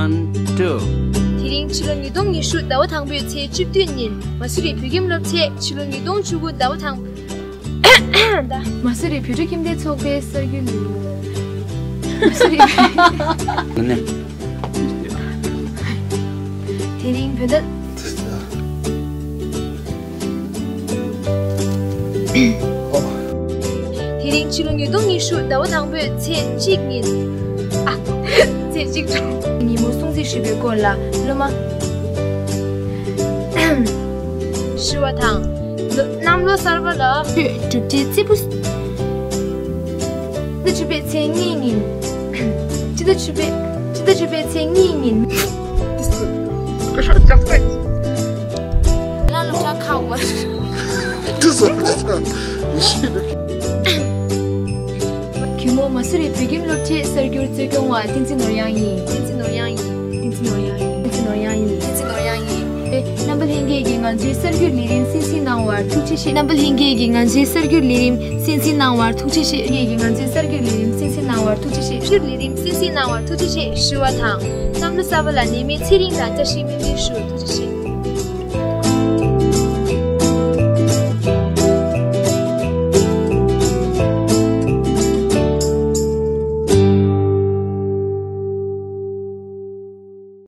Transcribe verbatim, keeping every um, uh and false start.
One, two. དེ་རིང་ཕྱི་ལོ་ཉིས་སྟོང་ཉི་ཤུ་ཟླ་བ་དང་པོའི་ཚེས་བཅུ་བདུན་ཉིན་མ་སུ་རི་བོད་ཁྱིམ་སློབ་ཆེན་ཕྱི་ལོ་ཉིས་སྟོང་བཅུ་དགུ་ཟླ་བ་དང་། མ་སུ་རི་བོད་ཕྲུག་ཁྱིམ་སྡེ་ཚོགས་པའི་གསར་འགྱུར་ལས་རིམ། མ་སུ་རི། ནས། དེ་རིང་བོད་ཟླ། དེ་རིང་ཕྱི་ལོ་ཉིས་སྟོང་ཉི་ཤུ་ཟླ་བ་དང་པོའི་ཚེས་གཅིག་ཉིན། ཨ། ཚེས་གཅིག་ཉིན་མོ་སྲུང་བརྩི་ཞུ་བའི་སྐོར་ལ་སློབ་མ། ཞུ་བ་དང་། ལོ། གནམ་ལོ་གསར་པ་ལ། གྲུབ་འབྲས་རྩེ་པོ། ཕྱི་ཟླ་བཅུ་པའི་ཚེས་གཉིས་ཉིན། ཕྱི་ཟླ་བཅུ་པའི། ཕྱི་ཟླ་བཅུ་པའི་ཚེས་གཉིས་ཉིན། ང་སློབ་གྲྭ་ཁག་བར། གུས་མོ་མ་སུ་རི་བོད་ཁྱིམ་སློབ་ཆེན་གསར་འགྱུར་གཙོ་སྐྱོང་བ་བསྟན་འཛིན་ནོར་གཡང་ཡིན། བསྟན་འཛིན་ནོར་གཡང་ཡིན། བསྟན་འཛིན་ནོར་གཡང་ཡིན། བསྟན་འཛིན་ནོར་གཡང་ཡིན། བསྟན་འཛིན་ནོར་གཡང་ཡིན། རྣམ་པ་ལྷན་རྒྱས་ཀྱིས་ང་ཚོའི་གསར་འགྱུར་ལས་རིམ་གསན་གཟིགས་གནང་བར་ཐུགས་རྗེ་ཆེ། རྣམ་པ་ལྷན་རྒྱས་ཀྱིས་ང་ཚོའི་གསར་འགྱུར་ལས་རིམ་གསན་གཟིགས་གནང་བར་ཐུགས་རྗེ་ཆེ། ལྷན་རྒྱས་ཀྱིས་ང་ཚོའི་གསར་འགྱུར་ལས་རིམ་གསན་གཟིགས་གནང་བར་ཐུགས་རྗེ་ཆེ། གསར་འགྱུར་ལས་རིམ་གསན་གཟིགས་གནང་བར་ཐུགས་རྗེ་ཆེ་ཞུ་བ་དང་། གནམ་ལོ་གསར་པ་ལ་ནད་མེད་ཚེ་རིང་དང་བཀྲ་ཤིས་སྨོན་འདུན་ཞུ། ཐུགས་རྗེ་ཆེ།